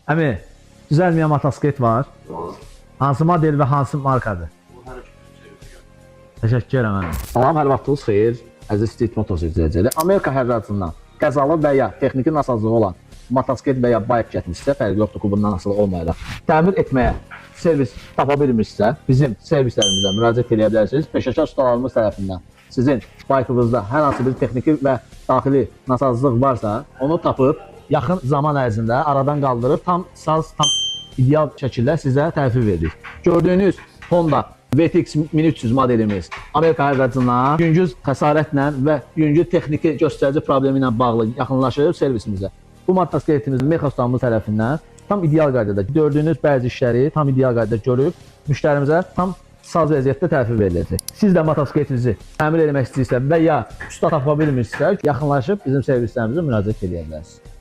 Əmi, düzəlməyən motosiklet var. Var. Hansı model və hansı markadır? Bu hər iki servisə gəlir. Təşəkkür edirəm əmi. Salam, hər vaxtınız xeyir. Əziz Street Motors izləyiciləri. Amerika hərracından qəzalı və ya texniki nasazlığı olan motosiklet və ya bayk gətirmişsə, fərqi yoxdur ki, bundan asılı olmayaraq təmir etməyə servis tapa bilmirsinizsə, bizim servislərimizə müraciət edə bilərsiniz. Peşəkar ustalarımız tərəfindən sizin baykınızda hər hansı bir texniki və daxili nasazlıq varsa, onu tapıb yaxın zaman ərzində aradan qaldırıb tam saz, tam ideal şəkildə sizə təhvil veririk. Gördüyünüz Honda VTX 1300 modelimiz Amerika hərracından yüngül xəsarətlə və yüngül texniki göstərici problemi ilə bağlı yaxınlaşıb servisimizə. Bu motosikletimiz mexa ustamız tərəfindən tam ideal qaydada gördüyünüz bəzi işləri tam ideal qaydada görüb müştərimizə tam saz vəziyyətdə təhvil veriləcək. Siz də motosikletinizi təmir etmək istəyirsə və ya usta tapa bilmirsinizsə, yaxınlaşıb bizim servislərimizə müraciət edə bilərsiniz.